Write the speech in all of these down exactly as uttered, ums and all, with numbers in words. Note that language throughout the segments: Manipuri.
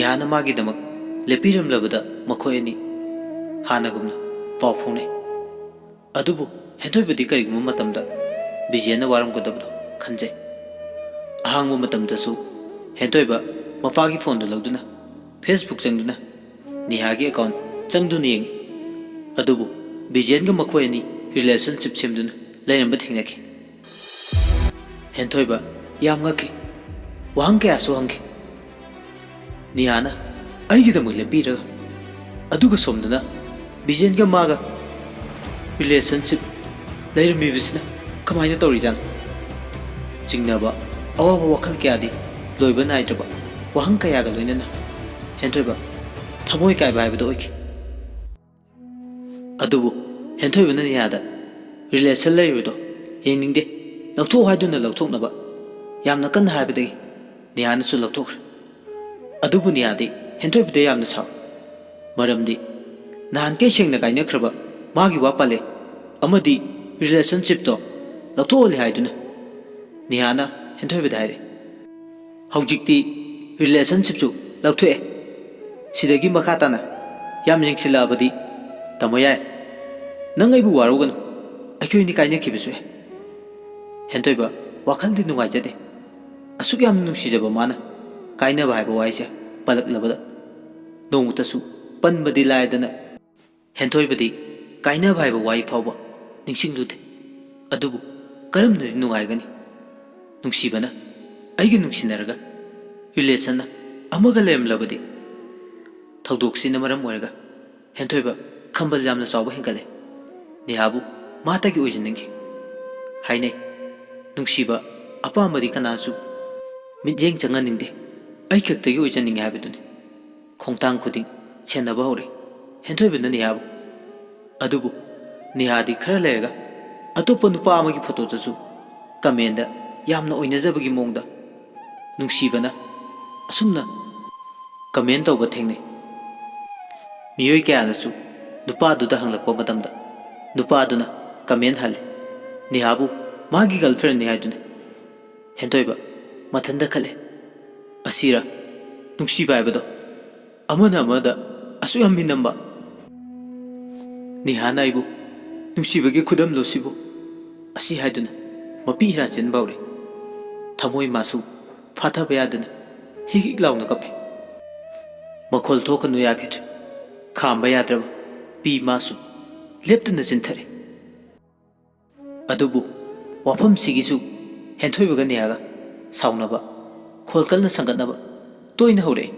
ꯅꯤꯍꯥꯅ ꯃꯥꯒꯤꯗꯃꯛ ꯂꯦꯞꯄꯤꯔꯝꯂꯕꯗ ꯃꯈꯣꯏ ꯑꯅꯤ ꯍꯥꯟꯅꯒꯨꯝꯅ ꯄꯥꯎ ꯐꯥꯎꯅꯩ꯫ ꯑꯗꯨꯕꯨ ꯍꯦꯟꯊꯣꯏꯕꯗꯤ ꯀꯔꯤꯒꯨꯝꯕ ꯃꯇꯝꯗ ꯕꯤꯖꯦꯟꯅ ꯋꯥꯔꯝꯒꯗꯕꯗꯣ ꯈꯟꯖꯩ꯫ ꯑꯍꯥꯡꯕ ꯃꯇꯝꯗꯁꯨ ꯍꯦꯟꯊꯣꯏꯕ ꯃꯄꯥꯒꯤ ꯐꯣꯟꯗꯨ ꯂꯧꯗꯨꯅ Facebook ꯆꯪꯗꯨꯅ ꯅꯤꯍꯥꯒꯤ ꯑꯦꯀꯥꯎꯟ ꯆꯪꯗꯨꯅ ꯌꯦꯡꯏ꯫ ꯑꯗꯨꯕꯨ ꯕꯤꯖꯦꯟꯒ ꯃꯈꯣꯏ ꯑꯅꯤ ꯔꯤꯂꯦꯁꯟꯁꯤꯞ ꯁꯦꯝꯗꯨꯅ ꯂꯩꯔꯝꯕ ꯊꯦꯡꯅꯈꯤ꯫ ꯍꯦꯟꯊꯣꯏꯕ ꯌꯥꯝ ꯉꯛꯈꯤ꯫ ꯋꯥꯍꯪ ꯀꯌꯥꯁꯨ ꯍꯪꯈꯤ꯫ ꯅꯤꯍꯥꯅ ꯑꯩꯒꯤꯗꯃꯛ ꯂꯦꯞꯄꯤꯔꯒ, ꯑꯗꯨꯒ ꯁꯣꯝꯗꯅ ꯕꯤꯖꯦꯟꯒ ꯃꯥꯒ ꯔꯤꯂꯦꯁꯟꯁꯤꯞ ꯂꯩꯔꯝꯃꯤꯕꯁꯤꯅ ꯀꯃꯥꯏꯅ ꯇꯧꯔꯤꯖꯥꯠꯅꯣ? ꯆꯤꯡꯅꯕ, ꯑꯋꯥꯕ ꯋꯥꯈꯜ ꯀꯌꯥꯗꯤ ꯂꯣꯏꯕ ꯅꯥꯏꯗ꯭ꯔꯕ ꯋꯥꯍꯪ ꯀꯌꯥꯒ ꯂꯣꯏꯅꯅ ꯍꯦꯟꯊꯣꯏꯕ ꯊꯃꯣꯏ ꯀꯥꯏꯕ ꯍꯥꯏꯕꯗꯨ ꯑꯣꯏꯈꯤ꯫ ꯑꯗꯨꯕꯨ ꯍꯦꯟꯊꯣꯏꯕꯅ ꯅꯤꯍꯥꯗ ꯔꯤꯂꯦꯁꯟ ꯂꯩꯔꯤꯕꯗꯣ ꯌꯦꯡꯅꯤꯡꯗꯦ, ꯂꯧꯊꯣꯛꯎ ꯍꯥꯏꯗꯨꯅ ꯂꯧꯊꯣꯛꯅꯕ ꯌꯥꯝꯅ ꯀꯟꯅ ꯍꯥꯏꯕꯗꯒꯤ ꯅꯤꯍꯥꯅꯁꯨ ꯂꯧꯊꯣꯛꯈ꯭ꯔꯦ꯫ ꯑꯗꯨꯕꯨ ꯅꯤꯍꯥꯗꯤ ꯍꯦꯟꯊꯣꯏꯕꯗ ꯌꯥꯝꯅ ꯁꯥꯎꯏ꯫ ꯃꯔꯝꯗꯤ ꯅꯍꯥꯟꯈꯩ ꯁꯦꯡꯅ ꯀꯥꯏꯅꯈ꯭ꯔꯕ ꯃꯥꯒꯤ ꯋꯥ ꯄꯜꯂꯦ ꯑꯃꯗꯤ ꯔꯤꯂꯦꯁꯟꯁꯤꯞꯇꯣ ꯂꯧꯊꯣꯛꯍꯜꯂꯦ ꯍꯥꯏꯗꯨꯅ ꯅꯤꯍꯥꯅ ꯍꯦꯟꯊꯣꯏꯕꯗ ꯍꯥꯏꯔꯦ꯫ ꯍꯧꯖꯤꯛꯇꯤ ꯔꯤꯂꯦꯁꯟꯁꯤꯞꯁꯨ ꯂꯧꯊꯣꯛꯑꯦ꯫ ꯁꯤꯗꯒꯤ ꯃꯈꯥ ꯇꯥꯅ ꯌꯥꯝ ꯌꯦꯡꯁꯤꯜꯂꯛꯑꯕꯗꯤ ꯇꯥꯃꯣ ꯌꯥꯏ꯫ ꯅꯪ ꯑꯩꯕꯨ ꯋꯥꯔꯧꯒꯅꯨ꯫ ꯑꯩꯈꯣꯏ ꯑꯅꯤ ꯀꯥꯏꯅꯈꯤꯕꯁꯨ ꯌꯥꯏ꯫ ꯍꯦꯟꯊꯣꯏꯕ ꯋꯥꯈꯜꯗꯤ ꯅꯨꯡꯉꯥꯏꯖꯗꯦ꯫ ꯑꯁꯨꯛ ꯌꯥꯝꯅ ꯅꯨꯡꯁꯤꯖꯕ ꯃꯥꯅ ꯀꯥꯏꯅꯕ ꯍꯥꯏꯕ ꯋꯥꯍꯩꯁꯦ ꯄꯜꯂꯛꯂꯕꯗ ꯅꯣꯡꯃꯇꯁꯨ ꯄꯟꯕꯗꯤ ꯂꯥꯏꯗꯅ ꯍꯦꯟꯊꯣꯏꯕꯗꯤ ꯀꯥꯏꯅꯕ ꯍꯥꯏꯕ ꯋꯥꯍꯩ ꯐꯥꯎꯕ ꯅꯤꯡꯁꯤꯡꯂꯨꯗꯦ꯫ ꯑꯗꯨꯕꯨ ꯀꯔꯝꯅꯗꯤ ꯅꯨꯡꯉꯥꯏꯒꯅꯤ? ꯅꯨꯡꯁꯤꯕꯅ ꯑꯩꯒ ꯅꯨꯡꯁꯤꯅꯔꯒ ꯔꯤꯂꯦꯁꯟꯅ ꯑꯃꯒ ꯂꯩꯔꯝꯂꯕꯗꯤ? ꯊꯧꯗꯣꯛꯁꯤꯅ ꯃꯔꯝ ꯑꯣꯏꯔꯒ ꯍꯦꯟꯊꯣꯏꯕ ꯈꯝꯕꯜ ꯌꯥꯝꯅ ꯆꯥꯎꯕ ꯍꯦꯟꯒꯠꯂꯦ꯫ ꯅꯤꯍꯥꯕꯨ ꯃꯥꯇꯒꯤ ꯑꯣꯏꯖꯅꯤꯡꯈꯤ꯫ ꯍꯥꯏꯅꯩ, ꯅꯨꯡꯁꯤꯕ ꯑꯄꯥꯝꯕꯗꯤ ꯀꯅꯥꯁꯨ ꯃꯤꯠꯌꯦꯡ ꯆꯪꯍꯟꯅꯤꯡꯗꯦ, ꯑꯩ ꯈꯛꯇꯒꯤ ꯑꯣꯏꯖꯅꯤꯡꯉꯤ ꯍꯥꯏꯕꯗꯨꯅꯤ꯫ ꯈꯣꯡꯊꯥꯡ ꯈꯨꯗꯤꯡ ꯁꯦꯟꯅꯕ ꯍꯧꯔꯦ ꯍꯦꯟꯊꯣꯏꯕꯅ ꯅꯤꯍꯥꯕꯨ꯫ ꯑꯗꯨꯕꯨ ꯅꯤꯍꯥꯗꯤ ꯈꯔ ꯂꯩꯔꯒ ꯑꯇꯣꯞꯄ ꯅꯨꯄꯥ ꯑꯃꯒꯤ ꯐꯣꯇꯣꯗꯁꯨ ꯀꯃꯦꯟꯗ ꯌꯥꯝꯅ ꯑꯣꯏꯅꯖꯕꯒꯤ ꯃꯑꯣꯡꯗ ꯅꯨꯡꯁꯤꯕꯅ ꯑꯁꯨꯝꯅ ꯀꯃꯦꯟ ꯇꯧꯕ ꯊꯦꯡꯅꯩ꯫ ꯃꯤꯑꯣꯏ ꯀꯌꯥꯅꯁꯨ ꯅꯨꯄꯥꯗꯨꯗ ꯍꯪꯂꯛꯄ ꯃꯇꯝꯗ ꯅꯨꯄꯥꯗꯨꯅ ꯀꯃꯦꯟ ꯍꯜꯂꯤ, ꯅꯤꯍꯥꯕꯨ ꯃꯥꯒꯤ ꯒꯔꯜꯐ꯭ꯔꯦꯟꯅꯤ ꯍꯥꯏꯗꯨꯅꯤ꯫ ꯍꯦꯟꯊꯣꯏꯕ ꯃꯊꯟꯇ ꯈꯜꯂꯦ, ꯑꯁꯤꯔ ꯅꯨꯡꯁꯤꯕ ꯍꯥꯏꯕꯗꯣ ꯑꯃꯅ ꯑꯃꯗ ꯑꯁꯨꯛ ꯌꯥꯝ ꯃꯤꯅꯝꯕ꯫ ꯅꯤꯍꯥꯅ ꯑꯩꯕꯨ "ꯅꯨꯡꯁꯤꯕꯒꯤ ꯈꯨꯗꯝꯂꯣ ꯁꯤꯕꯨ?" ꯑꯁꯤ ꯍꯥꯏꯗꯨꯅ ꯃꯄꯤ ꯏꯔꯥ ꯆꯦꯟꯕ ꯍꯧꯔꯦ꯫ ꯊꯃꯣꯏ ꯃꯥꯁꯨ ꯐꯥꯊꯕ ꯌꯥꯗꯅ ꯍꯤꯛ ꯍꯤꯛ ꯂꯥꯎꯅ ꯀꯞꯄꯦ꯫ ꯃꯈꯣꯜ ꯊꯣꯛꯀꯅꯨ ꯌꯥꯈꯤꯗ꯭ꯔꯦ꯫ ꯈꯥꯝꯕ ꯌꯥꯗ꯭ꯔꯕ ꯄꯤ ꯃꯥꯁꯨ ꯂꯦꯞꯇꯅ ꯆꯤꯟꯊꯔꯦ꯫ ꯑꯗꯨꯕꯨ ꯋꯥꯐꯝꯁꯤꯒꯤꯁꯨ ꯍꯦꯟꯊꯣꯏꯕꯒ ꯅꯤꯌꯥꯒ ꯁꯥꯎꯅꯕ, ꯈꯣꯜ ꯀꯟꯅ ꯁꯪꯒꯠꯅꯕ ꯇꯣꯏꯅ ꯍꯧꯔꯛꯏ꯫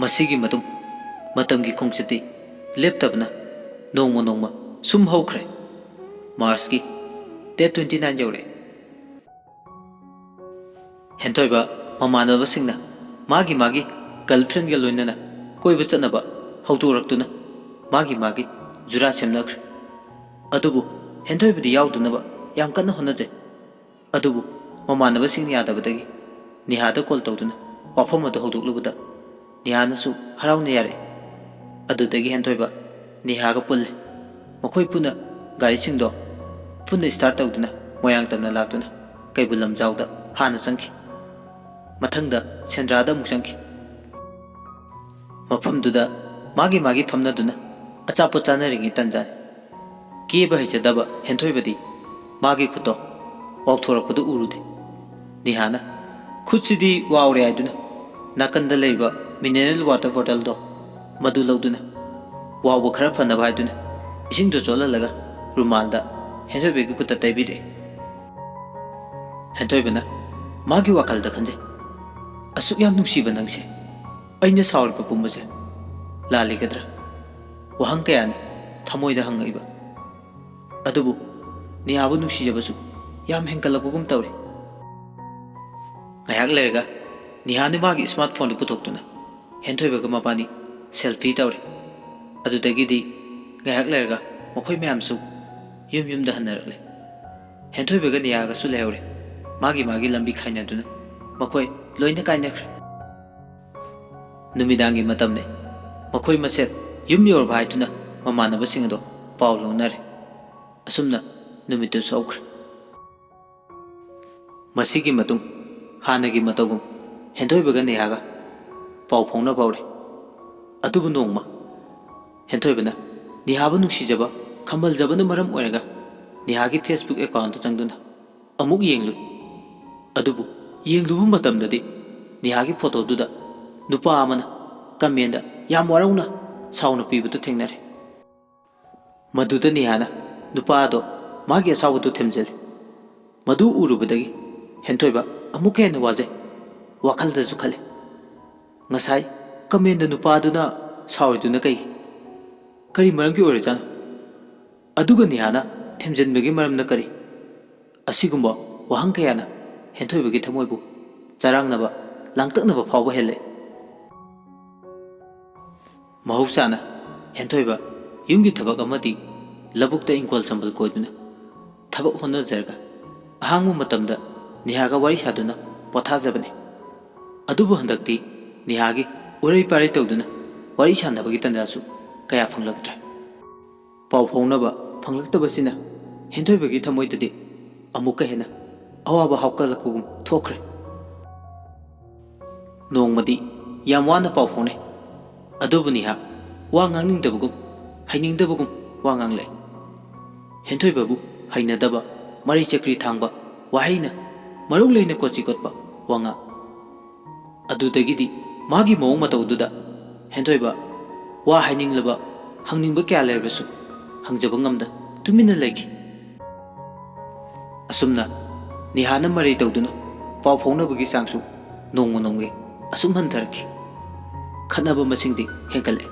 ꯃꯁꯤꯒꯤ ꯃꯇꯨꯡ ꯃꯇꯝꯒꯤ ꯈꯣꯡꯆꯠꯇꯤ ꯂꯦꯞꯇꯕꯅ ꯅꯣꯡꯃ ꯅꯣꯡꯃ ꯁꯨꯝ ꯍꯧꯈ꯭ꯔꯦ꯫ ꯃꯥꯔꯁꯀꯤ date twenty nine ꯌꯧꯔꯛꯑꯦ꯫ ꯍꯦꯟꯊꯣꯏꯕ ꯃꯃꯥꯟꯅꯕꯁꯤꯡꯅ ꯃꯥꯒꯤ ꯃꯥꯒꯤ girlfriendꯒ ꯂꯣꯏꯅꯅ ꯀꯣꯏꯕ ꯆꯠꯅꯕ ꯍꯧꯗꯣꯔꯛꯇꯨꯅ ꯃꯥꯒꯤ ꯃꯥꯒꯤ ꯖꯨꯔꯥ ꯁꯦꯝꯅꯈ꯭ꯔꯦ꯫ ꯑꯗꯨꯕꯨ ꯍꯦꯟꯊꯣꯏꯕꯗꯤ ꯌꯥꯎꯗꯅꯕ ꯌꯥꯝ ꯀꯟꯅ ꯍꯣꯠꯅꯖꯩ꯫ ꯑꯗꯨꯕꯨ ꯃꯃꯥꯟꯅꯕꯁꯤꯡꯅ ꯌꯥꯗꯕꯗꯒꯤ ꯅꯤꯍꯥꯗ call ꯇꯧꯗꯨꯅ ꯋꯥꯐꯝ ꯑꯗꯨ ꯍꯧꯗꯣꯛꯂꯨꯕꯗ ꯅꯤꯍꯥꯅꯁꯨ ꯍꯔꯥꯎꯅ ꯌꯥꯔꯛꯏ꯫ ꯑꯗꯨꯗꯒꯤ ꯍꯦꯟꯊꯣꯏꯕ ꯅꯤꯍꯥꯒ ꯄꯨꯜꯂꯦ꯫ ꯃꯈꯣꯏ ꯄꯨꯟꯅ ꯒꯥꯔꯤꯁꯤꯡꯗꯣ ꯄꯨꯟꯅ start ꯇꯧꯗꯨꯅ ꯃꯣꯏꯔꯥꯡ ꯇꯝꯅ ꯂꯥꯛꯇꯨꯅ ꯀꯩꯕꯨꯜ ꯂꯝꯖꯥꯎꯗ ꯍꯥꯟꯅ ꯆꯪꯈꯤ꯫ ꯃꯊꯪꯗ ꯁꯦꯟꯗ꯭ꯔꯥꯗ ꯑꯃꯨꯛ ꯆꯪꯈꯤ꯫ ꯃꯐꯝꯗꯨꯗ ꯃꯥꯒꯤ ꯃꯥꯒꯤ ꯐꯝꯅꯗꯨꯅ ꯑꯆꯥꯄꯣꯠ ꯆꯥꯅꯔꯤꯉꯩ ꯇꯟꯖꯥꯅꯤ꯫ ꯀꯦꯕ ꯍꯩꯖꯗꯕ ꯍꯦꯟꯊꯣꯏꯕꯗꯤ ꯃꯥꯒꯤ ꯈꯨꯠꯇꯣ ꯋꯥꯎꯊꯣꯔꯛꯄꯗꯨ ꯎꯔꯨꯗꯦ꯫ ꯅꯤꯍꯥꯅ "ꯈꯨꯠꯁꯤꯗꯤ ꯋꯥꯎꯔꯦ" ꯍꯥꯏꯗꯨꯅ ꯅꯥꯀꯟꯗ ꯂꯩꯕ mineral water bottleꯗꯣ ꯃꯗꯨ ꯂꯧꯗꯨꯅ ꯋꯥꯎꯕ ꯈꯔ ꯐꯅꯕ ꯍꯥꯏꯗꯨꯅ ꯏꯁꯤꯡꯗꯣ ꯆꯣꯠꯍꯜꯂꯒ ꯔꯨꯃꯥꯜꯗ ꯍꯦꯟꯊꯣꯏꯕꯒꯤ ꯈꯨꯠꯇ ꯇꯩꯕꯤꯔꯛꯏ꯫ ꯍꯦꯟꯊꯣꯏꯕꯅ ꯃꯥꯒꯤ ꯋꯥꯈꯜꯗ ꯈꯟꯖꯩ, "ꯑꯁꯨꯛ ꯌꯥꯝ ꯅꯨꯡꯁꯤꯕ ꯅꯪꯁꯦ ꯑꯩꯅ ꯁꯥꯎꯔꯤꯕ ꯄꯨꯝꯕꯁꯦ ꯂꯥꯜꯂꯤꯒꯗ꯭ꯔꯥ?" ꯋꯥꯍꯪ ꯀꯌꯥꯅꯤ ꯊꯃꯣꯏꯗ ꯍꯪꯉꯛꯏꯕ꯫ ꯑꯗꯨꯕꯨ ꯅꯤꯍꯥꯕꯨ ꯅꯨꯡꯁꯤꯖꯕꯁꯨ ꯌꯥꯝ ꯍꯦꯟꯒꯠꯂꯛꯄꯒꯨꯝ ꯇꯧꯔꯤ꯫ ꯉꯥꯏꯍꯥꯛ ꯂꯩꯔꯒ ꯅꯤꯍꯥꯅ ꯃꯥꯒꯤ smartphoneꯗꯨ ꯄꯨꯊꯣꯛꯇꯨꯅ ꯍꯦꯟꯊꯣꯏꯕꯒ ꯃꯕꯥꯅꯤ selfie ꯇꯧꯔꯦ꯫ ꯑꯗꯨꯗꯒꯤꯗꯤ ꯉꯥꯏꯍꯥꯛ ꯂꯩꯔꯒ ꯃꯈꯣꯏ ꯃꯌꯥꯝꯁꯨ ꯌꯨꯝ ꯌꯨꯝꯗ ꯍꯟꯅꯔꯛꯂꯦ꯫ ꯍꯦꯟꯊꯣꯏꯕꯒ ꯅꯤꯍꯥꯒꯁꯨ ꯂꯩꯍꯧꯔꯦ꯫ ꯃꯥꯒꯤ ꯃꯥꯒꯤ ꯂꯝꯕꯤ ꯈꯥꯏꯅꯗꯨꯅ ꯃꯈꯣꯏ ꯂꯣꯏꯅ ꯀꯥꯏꯅꯈ꯭ꯔꯦ꯫ ꯅꯨꯃꯤꯗꯥꯡꯒꯤ ꯃꯇꯝꯅꯤ꯫ ꯃꯈꯣꯏ ꯃꯁꯦꯜ ꯌꯨꯝ ꯌꯧꯔꯕ ꯍꯥꯏꯗꯨꯅ ꯃꯃꯥꯟꯅꯕꯁꯤꯡ ꯑꯗꯣ ꯄꯥꯎ ꯂꯧꯅꯔꯦ꯫ ꯑꯁꯨꯝꯅ ꯅꯨꯃꯤꯠꯇꯨꯁꯨ ꯍꯧꯈ꯭ꯔꯦ꯫ ꯃꯁꯤꯒꯤ ꯃꯇꯨꯡ ꯍꯥꯟꯅꯒꯤ ꯃꯇꯧꯒꯨꯝ ꯍꯦꯟꯊꯣꯏꯕꯒ ꯅꯤꯍꯥꯒ ꯄꯥꯎ ꯐꯥꯎꯅꯕ ꯍꯧꯔꯦ꯫ ꯑꯗꯨꯕꯨ ꯅꯣꯡꯃ ꯍꯦꯟꯊꯣꯏꯕꯅ ꯅꯤꯍꯥꯕꯨ ꯅꯨꯡꯁꯤꯖꯕ, ꯈꯝꯕꯜꯖꯕꯅ ꯃꯔꯝ ꯑꯣꯏꯔꯒ ꯅꯤꯍꯥꯒꯤ Facebook account ꯆꯪꯗꯨꯅ ꯑꯃꯨꯛ ꯌꯦꯡꯂꯨꯏ꯫ ꯑꯗꯨꯕꯨ ꯌꯦꯡꯂꯨꯕ ꯃꯇꯝꯗꯗꯤ ꯅꯤꯍꯥꯒꯤ photo ꯗꯨꯗ ꯅꯨꯄꯥ ꯑꯃꯅ comment ꯗ ꯌꯥꯝ ꯋꯥꯔꯧꯅ ꯁꯥꯎꯅ ꯄꯤꯕꯗꯨ ꯊꯦꯡꯅꯔꯦ꯫ ꯃꯗꯨꯗ ꯅꯤꯍꯥꯅ ꯅꯨꯄꯥ ꯑꯗꯣ ꯃꯥꯒꯤ ꯑꯁꯥꯎꯕꯗꯨ ꯊꯦꯝꯖꯤꯜꯂꯤ꯫ ꯃꯗꯨ ꯎꯔꯨꯕꯗꯒꯤ ꯍꯦꯟꯊꯣꯏꯕ ꯑꯃꯨꯛꯀ ꯍꯦꯟꯅ ꯋꯥꯖꯩ꯫ ꯋꯥꯈꯜꯗꯁꯨ ꯈꯜꯂꯤ, "ꯉꯁꯥꯏ comment ꯗ ꯅꯨꯄꯥꯗꯨꯅ ꯁꯥꯎꯔꯤꯗꯨꯅ ꯀꯩꯒꯤ? ꯀꯔꯤ ꯃꯔꯝꯒꯤ ꯑꯣꯏꯔꯖꯥꯠꯅꯣ? ꯑꯗꯨꯒ ꯅꯤꯍꯥꯅ ꯊꯦꯝꯖꯤꯟꯕꯒꯤ ꯃꯔꯝꯅ ꯀꯔꯤ?" ꯑꯁꯤꯒꯨꯝꯕ ꯋꯥꯍꯪ ꯀꯌꯥꯅ ꯍꯦꯟꯊꯣꯏꯕꯒꯤ ꯊꯃꯣꯏꯕꯨ ꯆꯔꯥꯡꯅꯕ, ꯂꯥꯡꯇꯛꯅꯕ ꯐꯥꯎꯕ ꯍꯦꯜꯂꯛꯏ꯫ ꯃꯍꯧꯁꯥꯅ ꯍꯦꯟꯊꯣꯏꯕ ꯌꯨꯝꯒꯤ ꯊꯕꯛ ꯑꯃꯗꯤ ꯂꯧꯕꯨꯛꯇ ꯏꯪꯈꯣꯜ ꯁꯝꯕꯜ ꯀꯣꯏꯗꯨꯅ ꯊꯕꯛ ꯍꯣꯠꯅꯖꯔꯒ ꯑꯍꯥꯡꯕ ꯃꯇꯝꯗ ꯅꯤꯍꯥꯒ ꯋꯥꯔꯤ ꯁꯥꯗꯨꯅ ꯄꯣꯊꯥꯖꯕꯅꯤ꯫ ꯑꯗꯨꯕꯨ ꯍꯟꯗꯛꯇꯤ ꯅꯤꯍꯥꯒꯤ ꯎꯔꯩ ꯄꯥꯔꯩ ꯇꯧꯗꯨꯅ ꯋꯥꯔꯤ ꯁꯥꯟꯅꯕꯒꯤ ꯇꯥꯟꯖꯥꯁꯨ ꯀꯌꯥ ꯐꯪꯂꯛꯇ꯭ꯔꯦ꯫ ꯄꯥꯎ ꯐꯥꯎꯅꯕ ꯐꯪꯂꯛꯇꯕꯁꯤꯅ ꯍꯦꯟꯊꯣꯏꯕꯒꯤ ꯊꯃꯣꯏꯗꯗꯤ ꯑꯃꯨꯛꯀ ꯍꯦꯟꯅ ꯑꯋꯥꯕ ꯍꯥꯞꯀꯠꯂꯛꯄꯒꯨꯝ ꯊꯣꯛꯈ꯭ꯔꯦ꯫ ꯅꯣꯡꯃꯗꯤ ꯌꯥꯝ ꯋꯥꯅ ꯄꯥꯎ ꯐꯥꯎꯅꯩ꯫ ꯑꯗꯨꯕꯨ ꯅꯤꯍꯥ ꯋꯥ ꯉꯥꯡꯅꯤꯡꯗꯕꯒꯨꯝ, ꯍꯩꯅꯤꯡꯗꯕꯒꯨꯝ ꯋꯥ ꯉꯥꯡꯂꯛꯏ꯫ ꯍꯦꯟꯊꯣꯏꯕꯕꯨ ꯍꯩꯅꯗꯕ, ꯃꯔꯩ ꯆꯀ꯭ꯔꯤ ꯊꯥꯡꯕ ꯋꯥꯍꯩꯅ ꯃꯔꯧ ꯂꯩꯅ ꯀꯣꯠꯆꯤ ꯀꯣꯠꯄ ꯋꯥꯉꯥꯡ꯫ ꯑꯗꯨꯗꯒꯤꯗꯤ ꯃꯥꯒꯤ ꯃꯑꯣꯡ ꯃꯇꯧꯗꯨꯗ ꯍꯦꯟꯊꯣꯏꯕ ꯋꯥ ꯍꯥꯏꯅꯤꯡꯂꯕ, ꯍꯪꯅꯤꯡꯕ ꯀꯌꯥ ꯂꯩꯔꯕꯁꯨ ꯍꯪꯖꯕ ꯉꯝꯗ ꯇꯨꯃꯤꯟꯅ ꯂꯩꯈꯤ꯫ ꯑꯁꯨꯝꯅ ꯅꯤꯍꯥꯅ ꯃꯔꯩ ꯇꯧꯗꯨꯅ ꯄꯥꯎ ꯐꯥꯎꯅꯕꯒꯤ ꯆꯥꯡꯁꯨ ꯅꯣꯡꯃ ꯅꯣꯡꯃꯒꯤ ꯑꯁꯨꯝ ꯍꯟꯊꯔꯛꯈꯤ꯫ ꯈꯠꯅꯕ ꯃꯁꯤꯡꯗꯤ ꯍꯦꯟꯒꯠꯂꯛꯏ꯫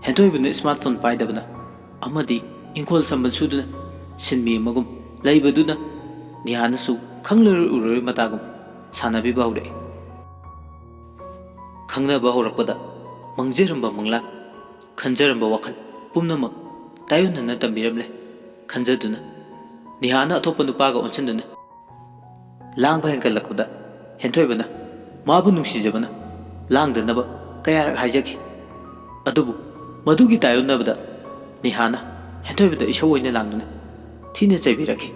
ꯍꯦꯟꯊꯣꯏꯕꯅ smartphone ꯄꯥꯏꯗꯕꯅ ꯑꯃꯗꯤ ꯏꯪꯈꯣꯜ ꯁꯝꯕꯜ ꯁꯨꯗꯨꯅ ꯁꯤꯟꯃꯤ ꯑꯃꯒꯨꯝ ꯂꯩꯕꯗꯨꯅ ꯅꯤꯍꯥꯅꯁꯨ ꯈꯪꯂꯔꯣꯏ ꯎꯔꯔꯣꯏ ꯃꯇꯥꯒꯨꯝ ꯁꯥꯟꯅꯕꯤꯕ ꯍꯧꯔꯛꯏ꯫ ꯈꯪꯅꯕ ꯍꯧꯔꯛꯄꯗ ꯃꯪꯖꯔꯝꯕ ꯃꯪꯂꯥꯟ, ꯈꯟꯖꯔꯝꯕ ꯋꯥꯈꯜ ꯄꯨꯝꯅꯃꯛ ꯇꯥꯏꯌꯣꯟꯅꯅ ꯇꯝꯕꯤꯔꯝꯂꯦ ꯈꯟꯖꯗꯨꯅ ꯅꯤꯍꯥꯅ ꯑꯇꯣꯞꯄ ꯅꯨꯄꯥꯒ ꯑꯣꯟꯁꯤꯟꯗꯨꯅ ꯂꯥꯡꯕ ꯍꯦꯟꯒꯠꯂꯛꯄꯗ ꯍꯦꯟꯊꯣꯏꯕꯅ ꯃꯥꯕꯨ ꯅꯨꯡꯁꯤꯖꯕꯅ ꯂꯥꯡꯗꯅꯕ ꯀꯌꯥꯔꯛ ꯍꯥꯏꯖꯈꯤ꯫ ꯑꯗꯨꯕꯨ ꯃꯗꯨꯒꯤ ꯇꯥꯏꯌꯣꯟꯅꯕꯗ ꯅꯤꯍꯥꯅ ꯍꯦꯟꯊꯣꯏꯕꯗ ꯏꯁꯧ ꯑꯣꯏꯅ ꯂꯥꯡꯗꯨꯅ ꯊꯤꯅ ꯆꯩꯕꯤꯔꯛꯈꯤ꯫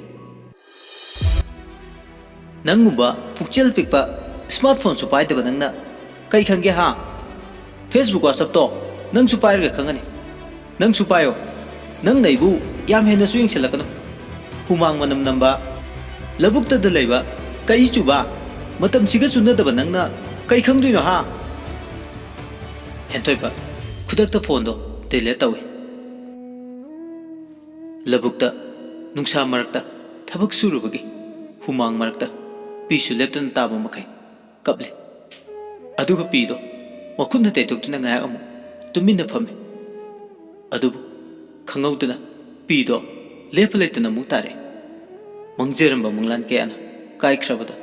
"ꯅꯪꯒꯨꯝꯕ ꯄꯨꯛꯆꯦꯜ ꯄꯤꯛꯄ ꯁ꯭ꯃꯥꯔꯠ ꯐꯣꯟꯁꯨ ꯄꯥꯏꯗꯕ ꯅꯪꯅ ꯀꯩ ꯈꯪꯒꯦ ꯍꯥ? ꯐꯦꯁꯕꯨꯛ, ꯋꯥꯆꯞꯇꯣ ꯅꯪꯁꯨ ꯄꯥꯏꯔꯒ ꯈꯪꯒꯅꯤ꯫ ꯅꯪꯁꯨ ꯄꯥꯏꯌꯣ꯫ ꯅꯪꯅ ꯑꯩꯕꯨ ꯌꯥꯝ ꯍꯦꯟꯅꯁꯨ ꯌꯦꯡꯁꯤꯜꯂꯛꯀꯅꯨ꯫ ꯍꯨꯃꯥꯡ ꯃꯅꯝ ꯅꯝꯕ, ꯂꯧꯕꯨꯛꯇꯗ ꯂꯩꯕ ꯀꯩ ꯆꯨꯕ, ꯃꯇꯝꯁꯤꯒ ꯆꯨꯅꯗꯕ ꯅꯪꯅ ꯀꯩ ꯈꯪꯗꯣꯏꯅꯣ ꯍꯥ? ꯍꯦꯟꯊꯣꯏꯕ ꯈꯨꯗꯛꯇ ꯐꯣꯟꯗꯣ ꯗꯤꯂꯦꯠ ꯇꯧꯏ꯫ ꯂꯧꯕꯨꯛꯇ ꯅꯨꯡꯁꯥ ꯃꯔꯛꯇ ꯊꯕꯛ ꯁꯨꯔꯨꯕꯒꯤ ꯍꯨꯃꯥꯡ ꯃꯔꯛꯇ ꯄꯤꯁꯨ ꯂꯦꯞꯇꯅ ꯇꯥꯕ ꯃꯈꯩ ꯀꯞꯂꯦ꯫ ꯑꯗꯨꯒ ꯄꯤꯗꯣ ꯃꯈꯨꯠꯅ ꯇꯩꯊꯣꯛꯇꯨꯅ ꯉꯥꯏꯍꯥꯛ ꯑꯃꯨꯛ ꯇꯨꯃꯤꯟꯅ ꯐꯝꯃꯤ꯫ ꯑꯗꯨꯕꯨ ꯈꯪꯍꯧꯗꯅ ꯄꯤꯗꯣ ꯂꯦꯞꯄ ꯂꯩꯇꯅ ꯑꯃꯨꯛ ꯇꯥꯔꯛꯏ꯫ ꯃꯪꯖꯔꯝꯕ ꯃꯪꯂꯥꯟ ꯀꯌꯥꯅ ꯀꯥꯏꯈ꯭ꯔꯕꯗ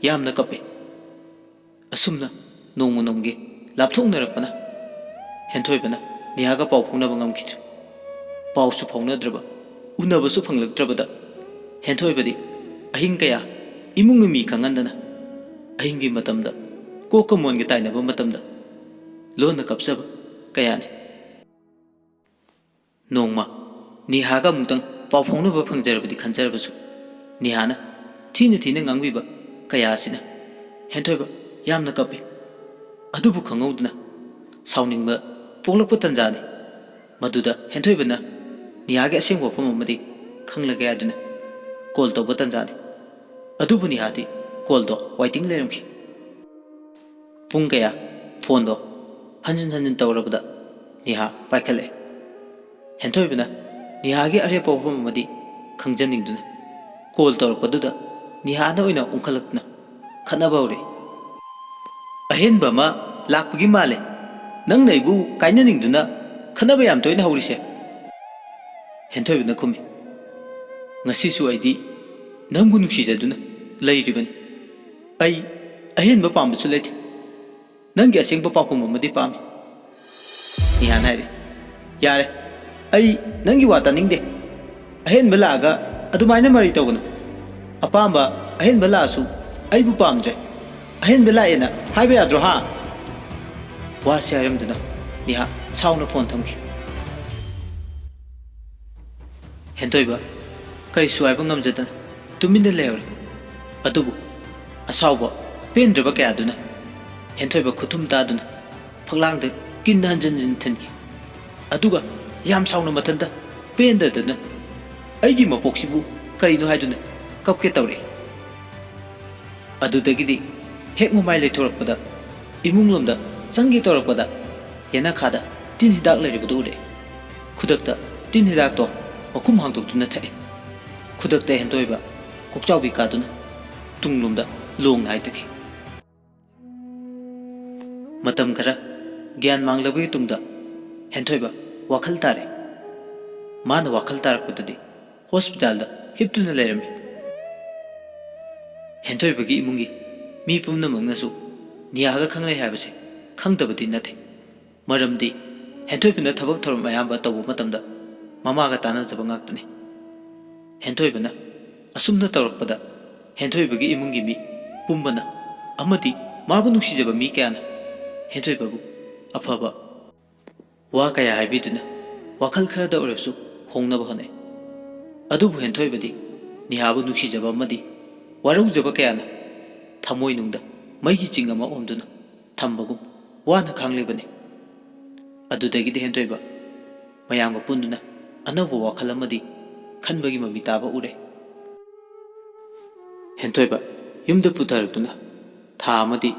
ꯌꯥꯝꯅ ꯀꯞꯄꯤ꯫ ꯑꯁꯨꯝꯅ ꯅꯣꯡꯃ ꯅꯣꯡꯃꯒꯤ ꯂꯥꯞꯊꯣꯛꯅꯔꯛꯄꯅ ꯍꯦꯟꯊꯣꯏꯕꯅ ꯅꯤꯍꯥꯒ ꯄꯥꯎ ꯐꯥꯎꯅꯕ ꯉꯝꯈꯤꯗ꯭ꯔꯦ꯫ ꯄꯥꯎꯁꯨ ꯐꯥꯎꯅꯗ꯭ꯔꯕ, ꯎꯅꯕꯁꯨ ꯐꯪꯂꯛꯇ꯭ꯔꯕꯗ ꯍꯦꯟꯊꯣꯏꯕꯗꯤ ꯑꯍꯤꯡ ꯀꯌꯥ ꯏꯃꯨꯡꯒꯤ ꯃꯤ ꯈꯪꯍꯟꯗꯅ ꯑꯍꯤꯡꯒꯤ ꯃꯇꯝꯗ ꯀꯣꯛꯀ ꯃꯣꯟꯒ ꯇꯥꯏꯅꯕ ꯃꯇꯝꯗ ꯂꯣꯟꯅ ꯀꯞꯆꯕ ꯀꯌꯥꯅꯤ꯫ ꯅꯣꯡꯃ ꯅꯤꯍꯥꯒ ꯑꯃꯨꯛꯇꯪ ꯄꯥꯎ ꯐꯥꯎꯅꯕ ꯐꯪꯖꯔꯕꯗꯤ ꯈꯟꯖꯔꯕꯁꯨ, ꯅꯤꯍꯥꯅ ꯊꯤꯅ ꯊꯤꯅ ꯉꯥꯡꯕꯤꯕ ꯀꯌꯥ ꯑꯁꯤꯅ ꯍꯦꯟꯊꯣꯏꯕ ꯌꯥꯝꯅ ꯀꯞꯄꯤ꯫ ꯑꯗꯨꯕꯨ ꯈꯪꯍꯧꯗꯅ ꯁꯥꯎꯅꯤꯡꯕ ꯄꯣꯛꯂꯛꯄ ꯇꯟꯖꯥꯅꯤ꯫ ꯃꯗꯨꯗ ꯍꯦꯟꯊꯣꯏꯕꯅ ꯅꯤꯍꯥꯒꯤ ꯑꯁꯦꯡꯕ ꯋꯥꯐꯝ ꯑꯃꯗꯤ ꯈꯪꯂꯒꯦ ꯍꯥꯏꯗꯨꯅ ꯀꯣꯜ ꯇꯧꯕ ꯇꯟꯖꯥꯅꯤ꯫ ꯑꯗꯨꯕꯨ ꯅꯤꯍꯥꯗꯤ ꯀꯣꯜꯗꯣ ꯋꯥꯏꯇꯤꯡ ꯂꯩꯔꯝꯈꯤ꯫ ꯄꯨꯡ ꯀꯌꯥ ꯐꯣꯟꯗꯣ ꯍꯟꯖꯤꯟ ꯍꯟꯖꯤꯟ ꯇꯧꯔꯕꯗ ꯅꯤꯍꯥ ꯄꯥꯏꯈꯠꯂꯛꯑꯦ꯫ ꯍꯦꯟꯊꯣꯏꯕꯅ ꯅꯤꯍꯥꯒꯤ ꯑꯔꯦꯞꯄ ꯋꯥꯐꯝ ꯑꯃꯗꯤ ꯈꯪꯖꯅꯤꯡꯗꯨꯅ ꯀꯣꯜ ꯇꯧꯔꯛꯄꯗꯨꯗ ꯅꯤꯍꯥꯅ ꯑꯣꯏꯅ ꯎꯪꯈꯠꯂꯛꯇꯨꯅ ꯈꯠꯅꯕ ꯍꯧꯔꯛꯏ꯫ "ꯑꯍꯦꯟꯕ ꯑꯃ ꯂꯥꯛꯄꯒꯤ ꯃꯥꯜꯂꯦ꯫ ꯅꯪꯅ ꯑꯩꯕꯨ ꯀꯥꯏꯅꯅꯤꯡꯗꯨꯅ ꯈꯠꯅꯕ ꯌꯥꯝ ꯇꯣꯏꯅ ꯍꯧꯔꯤꯁꯦ?" ꯍꯦꯟꯊꯣꯏꯕꯅ ꯈꯨꯝꯃꯤ, "ꯉꯁꯤꯁꯨ ꯑꯩꯗꯤ ꯅꯪꯕꯨ ꯅꯨꯡꯁꯤꯖꯗꯨꯅ ꯂꯩꯔꯤꯕꯅꯤ꯫ ꯑꯩ ꯑꯍꯦꯟꯕ ꯄꯥꯝꯕꯁꯨ ꯂꯩꯇꯦ꯫ ꯅꯪꯒꯤ ꯑꯁꯦꯡꯕ ꯄꯥꯎꯈꯨꯝ ꯑꯃꯗꯤ ꯄꯥꯝꯃꯤ꯫" ꯅꯤꯍꯥꯟ ꯍꯥꯏꯔꯦ, "ꯌꯥꯔꯦ, ꯑꯩ ꯅꯪꯒꯤ ꯋꯥ ꯇꯥꯅꯤꯡꯗꯦ꯫ ꯑꯍꯦꯟꯕ ꯂꯥꯛꯑꯒ ꯑꯗꯨꯃꯥꯏꯅ ꯃꯔꯩ ꯇꯧꯒꯅꯨ꯫ ꯑꯄꯥꯝꯕ ꯑꯍꯦꯟꯕ ꯂꯥꯛꯑꯁꯨ ꯑꯩꯕꯨ ꯄꯥꯝꯗ꯭ꯔꯦ꯫ ꯑꯍꯦꯟꯕ ꯂꯥꯛꯑꯦꯅ ꯍꯥꯏꯕ ꯌꯥꯗ꯭ꯔꯣ ꯍꯥ?" ꯋꯥꯁꯤ ꯍꯥꯏꯔꯝꯗꯨꯅ ꯅꯤꯍꯥ ꯁꯥꯎꯅ ꯐꯣꯟ ꯊꯝꯈꯤ꯫ ꯍꯦꯟꯊꯣꯏꯕ ꯀꯔꯤꯁꯨ ꯍꯥꯏꯕ ꯉꯝꯖꯗꯅ ꯇꯨꯃꯤꯟꯅ ꯂꯩꯍꯧꯔꯦ꯫ ꯑꯗꯨꯕꯨ ꯑꯁꯥꯎꯕ ꯄꯦꯟꯗ꯭ꯔꯕ ꯀꯌꯥꯗꯨꯅ ꯍꯦꯟꯊꯣꯏꯕ ꯈꯨꯊꯨꯝ ꯇꯥꯗꯨꯅ ꯐꯛꯂꯥꯡꯗ ꯀꯤꯟ ꯍꯟꯖꯤꯟ ꯍꯟꯖꯤꯟ ꯊꯤꯟꯈꯤ꯫ ꯑꯗꯨꯒ ꯌꯥꯝ ꯁꯥꯎꯅ ꯃꯊꯟꯇ ꯄꯦꯟꯗꯗꯅ "ꯑꯩꯒꯤ ꯃꯄꯣꯛꯁꯤꯕꯨ ꯀꯔꯤꯅꯣ?" ꯍꯥꯏꯗꯨꯅ ꯀꯞꯀꯦ ꯇꯧꯔꯛꯏ꯫ ꯑꯗꯨꯗꯒꯤꯗꯤ ꯍꯦꯛ ꯃꯃꯥꯏ ꯂꯩꯊꯣꯔꯛꯄꯗ, ꯏꯃꯨꯡꯂꯣꯝꯗ ꯆꯪꯒꯦ ꯇꯧꯔꯛꯄꯗ, ꯌꯦꯅꯈꯥꯗ ꯇꯤꯟ ꯍꯤꯗꯥꯛ ꯂꯩꯔꯤꯕꯗꯨ ꯎꯔꯛꯏ꯫ ꯈꯨꯗꯛꯇ ꯇꯤꯟ ꯍꯤꯗꯥꯛꯇꯣ ꯃꯈꯨꯝ ꯍꯥꯡꯗꯣꯛꯇꯨꯅ ꯊꯛꯏ꯫ ꯈꯨꯗꯛꯇ ꯍꯦꯟꯊꯣꯏꯕ ꯀꯣꯛꯆꯥꯎꯕꯤ ꯀꯥꯗꯨꯅ ꯇꯨꯡꯂꯣꯝꯗ ꯂꯣꯡꯅ ꯍꯥꯏꯊꯈꯤ꯫ ꯃꯇꯝ ꯈꯔ ꯒ꯭ꯌꯥꯟ ꯃꯥꯡꯂꯕꯒꯤ ꯇꯨꯡꯗ ꯍꯦꯟꯊꯣꯏꯕ ꯋꯥꯈꯜ ꯇꯥꯔꯦ꯫ ꯃꯥꯅ ꯋꯥꯈꯜ ꯇꯥꯔꯛꯄꯗꯗꯤ ꯍꯣꯁꯄꯤꯇꯥꯜꯗ ꯍꯤꯞꯇꯨꯅ ꯂꯩꯔꯝꯃꯤ꯫ ꯍꯦꯟꯊꯣꯏꯕꯒꯤ ꯏꯃꯨꯡꯒꯤ ꯃꯤ ꯄꯨꯝꯅꯃꯛꯅꯁꯨ ꯅꯤꯌꯥꯒ ꯈꯪꯅꯩ ꯍꯥꯏꯕꯁꯦ ꯈꯪꯗꯕꯗꯤ ꯅꯠꯇꯦ꯫ ꯃꯔꯝꯗꯤ ꯍꯦꯟꯊꯣꯏꯕꯅ ꯊꯕꯛ ꯊꯧꯔꯝ ꯑꯌꯥꯝꯕ ꯇꯧꯕ ꯃꯇꯝꯗ ꯃꯃꯥꯒ ꯇꯥꯟꯅꯖꯕ ꯉꯥꯛꯇꯅꯤ꯫ ꯍꯦꯟꯊꯣꯏꯕꯅ ꯑꯁꯨꯝꯅ ꯇꯧꯔꯛꯄꯗ ꯍꯦꯟꯊꯣꯏꯕꯒꯤ ꯏꯃꯨꯡꯒꯤ ꯃꯤ ꯄꯨꯝꯕꯅ ꯑꯃꯗꯤ ꯃꯥꯕꯨ ꯅꯨꯡꯁꯤꯖꯕ ꯃꯤ ꯀꯌꯥꯅ ꯍꯦꯟꯊꯣꯏꯕꯕꯨ ꯑꯐꯕ ꯋꯥ ꯀꯌꯥ ꯍꯥꯏꯕꯤꯗꯨꯅ ꯋꯥꯈꯜ ꯈꯔꯗ ꯑꯣꯏꯔꯕꯁꯨ ꯍꯣꯡꯅꯕ ꯍꯣꯠꯅꯩ꯫ ꯑꯗꯨꯕꯨ ꯍꯦꯟꯊꯣꯏꯕꯗꯤ ꯅꯤꯍꯥꯕꯨ ꯅꯨꯡꯁꯤꯖꯕ ꯑꯃꯗꯤ ꯋꯥꯔꯧꯖꯕ ꯀꯌꯥꯅ ꯊꯃꯣꯏꯅꯨꯡꯗ ꯃꯩꯒꯤ ꯆꯤꯡ ꯑꯃ ꯑꯣꯝꯗꯨꯅ ꯊꯝꯕꯒꯨꯝ ꯋꯥꯅ ꯈꯥꯡꯂꯤꯕꯅꯤ꯫ ꯑꯗꯨꯗꯒꯤꯗꯤ ꯍꯦꯟꯊꯣꯏꯕ ꯃꯌꯥꯝꯒ ꯄꯨꯟꯗꯨꯅ ꯑꯅꯧꯕ ꯋꯥꯈꯜ ꯑꯃꯗꯤ ꯈꯟꯕꯒꯤ ꯃꯃꯤ ꯇꯥꯕ ꯎꯔꯦ꯫ ꯍꯦꯟꯊꯣꯏꯕ ꯌꯨꯝꯗ ꯄꯨꯊꯔꯛꯇꯨꯅ ꯊꯥ ꯑꯃꯗꯤ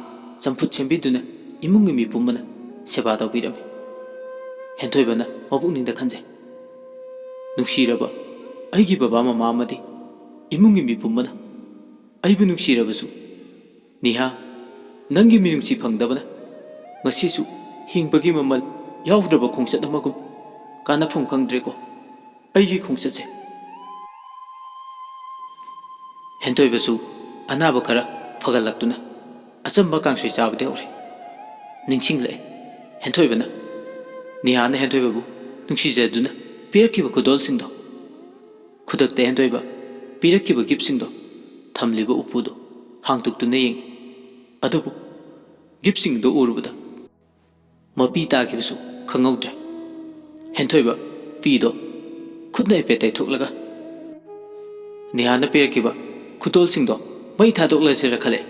ꯆꯝꯐꯨꯠ ꯁꯦꯝꯕꯤꯗꯨꯅ ꯏꯃꯨꯡꯒꯤ ꯃꯤ ꯄꯨꯝꯕꯅ ꯁꯦꯕꯥ ꯇꯧꯕꯤꯔꯝꯃꯤ꯫ ꯍꯦꯟꯊꯣꯏꯕꯅ ꯃꯄꯨꯛꯅꯤꯡꯗ ꯈꯟꯖꯩ, "ꯅꯨꯡꯁꯤꯔꯕ ꯑꯩꯒꯤ ꯕꯕꯥ ꯃꯃꯥ ꯑꯃꯗꯤ ꯏꯃꯨꯡꯒꯤ ꯃꯤ ꯄꯨꯝꯕꯅ ꯑꯩꯕꯨ ꯅꯨꯡꯁꯤꯔꯕꯁꯨ, ꯅꯤꯍꯥ, ꯅꯪꯒꯤ ꯃꯤꯅꯨꯡꯁꯤ ꯐꯪꯗꯕꯅ ꯉꯁꯤꯁꯨ ꯍꯤꯡꯕꯒꯤ ꯃꯃꯜ ꯌꯥꯎꯗ꯭ꯔꯕ ꯈꯣꯡꯆꯠ ꯑꯃꯒꯨꯝ ꯀꯥꯟꯅꯐꯝ ꯈꯪꯗ꯭ꯔꯦꯀꯣ ꯑꯩꯒꯤ ꯈꯣꯡꯆꯠꯁꯦ"꯫ ꯍꯦꯟꯊꯣꯏꯕꯁꯨ ꯑꯅꯥꯕ ꯈꯔ ꯐꯒꯠꯂꯛꯇꯨꯅ ꯑꯆꯝꯕ ꯀꯥꯡꯁꯣꯏ ꯆꯥꯕꯗꯤ ꯍꯧꯔꯦ꯫ ꯅꯤꯡꯁꯤꯡꯂꯛꯑꯦ ꯍꯦꯟꯊꯣꯏꯕꯅ ꯅꯤꯍꯥꯅ ꯍꯦꯟꯊꯣꯏꯕꯕꯨ ꯅꯨꯡꯁꯤꯖꯗꯨꯅ ꯄꯤꯔꯛꯈꯤꯕ ꯈꯨꯗꯣꯜꯁꯤꯡꯗꯣ꯫ ꯈꯨꯗꯛꯇ ꯍꯦꯟꯊꯣꯏꯕ ꯄꯤꯔꯛꯈꯤꯕ ꯒꯤꯐꯁꯤꯡꯗꯣ ꯊꯝꯂꯤꯕ ꯎꯄꯨꯗꯣ ꯍꯥꯡꯗꯣꯛꯇꯨꯅ ꯌꯦꯡꯉꯤ꯫ ꯑꯗꯨꯕꯨ ꯒꯤꯐꯁꯤꯡꯗꯣ ꯎꯔꯨꯕꯗ ꯃꯄꯤ ꯇꯥꯈꯤꯕꯁꯨ ꯈꯪꯍꯧꯗ꯭ꯔꯦ꯫ ꯍꯦꯟꯊꯣꯏꯕ ꯄꯤꯗꯣ ꯈꯨꯠꯅ ꯍꯥꯏꯐꯦꯠ ꯇꯩꯊꯣꯛꯂꯒ ꯅꯤꯍꯥꯅ ꯄꯤꯔꯛꯈꯤꯕ ꯈꯨꯗꯣꯜꯁꯤꯡꯗꯣ ꯃꯩ ꯊꯥꯗꯣꯛꯂꯁꯤꯔ ꯈꯜꯂꯦ꯫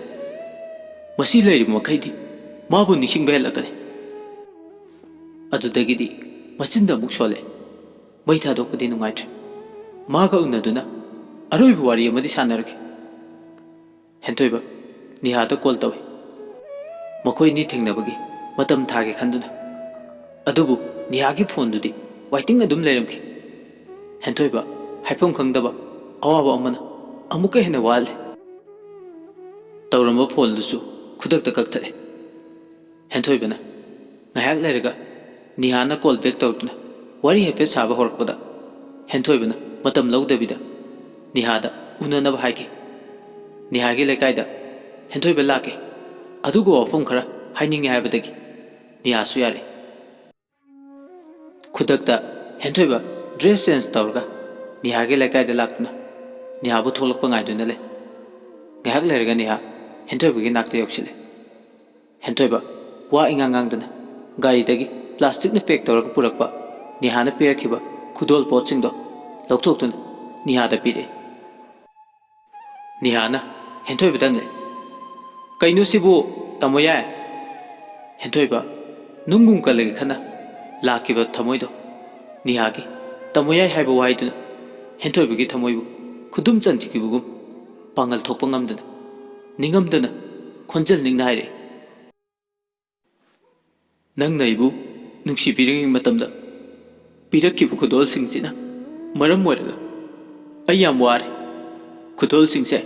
ꯃꯁꯤ ꯂꯩꯔꯤꯕ ꯃꯈꯩꯗꯤ ꯃꯥꯕꯨ ꯅꯤꯡꯁꯤꯡꯕ ꯍꯦꯜꯂꯛꯀꯅꯤ꯫ ꯑꯗꯨꯗꯒꯤꯗꯤ ꯃꯆꯤꯟꯗ ꯑꯃꯨꯛ ꯁꯣꯜꯂꯦ꯫ ꯃꯩ ꯊꯥꯗꯣꯛꯄꯗꯤ ꯅꯨꯡꯉꯥꯏꯇ꯭ꯔꯦ꯫ ꯃꯥꯒ ꯎꯅꯗꯨꯅ ꯑꯔꯣꯏꯕ ꯋꯥꯔꯤ ꯑꯃꯗꯤ ꯁꯥꯟꯅꯔꯒꯦ꯫ ꯍꯦꯟꯊꯣꯏꯕ ꯅꯤꯍꯥꯗ ꯀꯣꯜ ꯇꯧꯏ꯫ ꯃꯈꯣꯏꯅꯤ ꯊꯦꯡꯅꯕꯒꯤ ꯃꯇꯝ ꯊꯥꯒꯦ ꯈꯟꯗꯨꯅ꯫ ꯑꯗꯨꯕꯨ ꯅꯤꯍꯥꯒꯤ ꯐꯣꯟꯗꯨꯗꯤ ꯋꯥꯏꯇꯤꯡ ꯑꯗꯨꯝ ꯂꯩꯔꯝꯈꯤ꯫ ꯍꯦꯟꯊꯣꯏꯕ ꯍꯥꯏꯐꯝ ꯈꯪꯗꯕ ꯑꯋꯥꯕ ꯑꯃꯅ ꯑꯃꯨꯛꯀ ꯍꯦꯟꯅ ꯋꯥꯍꯜꯂꯦ꯫ ꯇꯧꯔꯝꯕ ꯐꯣꯟꯗꯨꯁꯨ ꯈꯨꯗꯛꯇ ꯀꯛꯊꯠꯂꯦ꯫ ꯍꯦꯟꯊꯣꯏꯕꯅ ꯉꯥꯏꯍꯥꯛ ꯂꯩꯔꯒ ꯅꯤꯍꯥꯅ ꯀꯣꯜ ꯕꯦꯛ ꯇꯧꯔꯛꯇꯨꯅ ꯋꯥꯔꯤ ꯍꯥꯏꯐꯦꯠ ꯁꯥꯕ ꯍꯧꯔꯛꯄꯗ, ꯍꯦꯟꯊꯣꯏꯕꯅ ꯃꯇꯝ ꯂꯧꯗꯕꯤꯗ ꯅꯤꯍꯥꯗ ꯎꯅꯅꯕ ꯍꯥꯏꯈꯤ꯫ ꯅꯤꯍꯥꯒꯤ ꯂꯩꯀꯥꯏꯗ ꯍꯦꯟꯊꯣꯏꯕ ꯂꯥꯛꯀꯦ, ꯑꯗꯨꯒ ꯋꯥꯐꯝ ꯈꯔ ꯍꯥꯏꯅꯤꯡꯉꯦ ꯍꯥꯏꯕꯗꯒꯤ ꯅꯤꯍꯥꯁꯨ ꯌꯥꯔꯦ꯫ ꯈꯨꯗꯛꯇ ꯍꯦꯟꯊꯣꯏꯕ ꯗ꯭ꯔꯦꯁ ꯆꯦꯟꯖ ꯇꯧꯔꯒ ꯅꯤꯍꯥꯒꯤ ꯂꯩꯀꯥꯏꯗ ꯂꯥꯛꯇꯨꯅ ꯅꯤꯍꯥꯕꯨ ꯊꯣꯛꯂꯛꯄ ꯉꯥꯏꯗꯨꯅ ꯂꯩ꯫ ꯉꯥꯏꯍꯥꯛ ꯂꯩꯔꯒ ꯅꯤꯍꯥ ꯍꯦꯟꯊꯣꯏꯕꯒꯤ ꯅꯥꯛꯇ ꯌꯧꯁꯤꯜꯂꯦ꯫ ꯍꯦꯟꯊꯣꯏꯕ ꯋꯥ ꯏꯉꯥꯡ ꯉꯥꯡꯗꯅ ꯒꯥꯔꯤꯗꯒꯤ ꯄ꯭ꯂꯥꯁꯇꯤꯛꯅ ꯄꯦꯛ ꯇꯧꯔꯒ ꯄꯨꯔꯛꯄ ꯅꯤꯍꯥꯅ ꯄꯤꯔꯛꯈꯤꯕ ꯈꯨꯗꯣꯜ ꯄꯣꯠꯁꯤꯡꯗꯣ ꯂꯧꯊꯣꯛꯇꯨꯅ ꯅꯤꯍꯥꯗ ꯄꯤꯔꯛꯏ꯫ ꯅꯤꯍꯥꯅ ꯍꯦꯟꯊꯣꯏꯕꯗ ꯍꯪꯂꯦ, "ꯀꯩꯅꯣ ꯁꯤꯕꯨ, ꯇꯥꯃꯣ ꯌꯥꯏ?" ꯍꯦꯟꯊꯣꯏꯕ ꯅꯨꯡꯒꯨꯝ ꯀꯜꯂꯒ ꯈꯟꯅ ꯂꯥꯛꯈꯤꯕ ꯊꯃꯣꯏꯗꯣ ꯅꯤꯍꯥꯒꯤ "ꯇꯥꯃꯣ ꯌꯥꯏ" ꯍꯥꯏꯕ ꯋꯥꯍꯩꯗꯨꯅ ꯍꯦꯟꯊꯣꯏꯕꯒꯤ ꯊꯃꯣꯏꯕꯨ ꯈꯨꯗꯨꯝ ꯆꯟꯈꯤꯕꯒꯨꯝ ꯄꯥꯡꯒꯜ ꯊꯣꯛꯄ ꯉꯝꯗꯅ, ꯅꯤꯡꯉꯝꯗꯅ ꯈꯣꯟꯖꯦꯜ ꯅꯤꯡꯅ ꯍꯥꯏꯔꯛꯏ, "ꯅꯪꯅ ꯑꯩꯕꯨ ꯅꯨꯡꯁꯤꯕꯤꯔꯤꯉꯩ ꯃꯇꯝꯗ ꯄꯤꯔꯛꯈꯤꯕ ꯈꯨꯗꯣꯜꯁꯤꯡꯁꯤꯅ ꯃꯔꯝ ꯑꯣꯏꯔꯒ ꯑꯩ ꯌꯥꯝ ꯋꯥꯔꯦ꯫ ꯈꯨꯗꯣꯜꯁꯤꯡꯁꯦ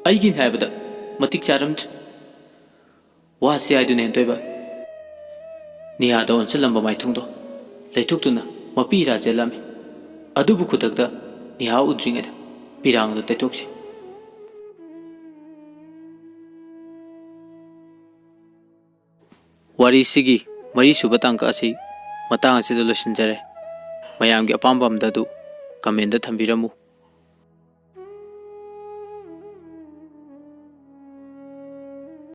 ꯑꯩꯒꯤꯅꯤ ꯍꯥꯏꯕꯗ ꯃꯇꯤꯛ ꯆꯥꯔꯝꯗ꯭ꯔꯦ"꯫ ꯋꯥꯁꯤ ꯍꯥꯏꯗꯨꯅ ꯍꯦꯟꯊꯣꯏꯕ ꯅꯤꯍꯥꯗ ꯑꯣꯟꯁꯤꯜꯂꯝꯕ ꯃꯥꯏꯊꯣꯡꯗꯣ ꯂꯩꯊꯣꯛꯇꯨꯅ ꯃꯄꯤ ꯏꯔꯥ ꯆꯦꯜꯂꯝꯃꯤ꯫ ꯑꯗꯨꯕꯨ ꯈꯨꯗꯛꯇ ꯅꯤꯍꯥ ꯎꯗ꯭ꯔꯤꯉꯩꯗ ꯄꯤꯔꯥꯡꯗ ꯇꯩꯊꯣꯛꯁꯤ꯫ ꯋꯥꯔꯤꯁꯤꯒꯤ ꯃꯔꯤꯁꯨꯕ ꯇꯥꯡꯀꯛ ꯑꯁꯤ ꯃꯇꯥꯡ ꯑꯁꯤꯗ ꯂꯣꯏꯁꯤꯟꯖꯔꯦ꯫ ꯃꯌꯥꯝꯒꯤ ꯑꯄꯥꯝꯕ ꯑꯝꯗ ꯑꯗꯨ ꯀꯃꯦꯟꯗ ꯊꯝꯕꯤꯔꯝꯃꯨ꯫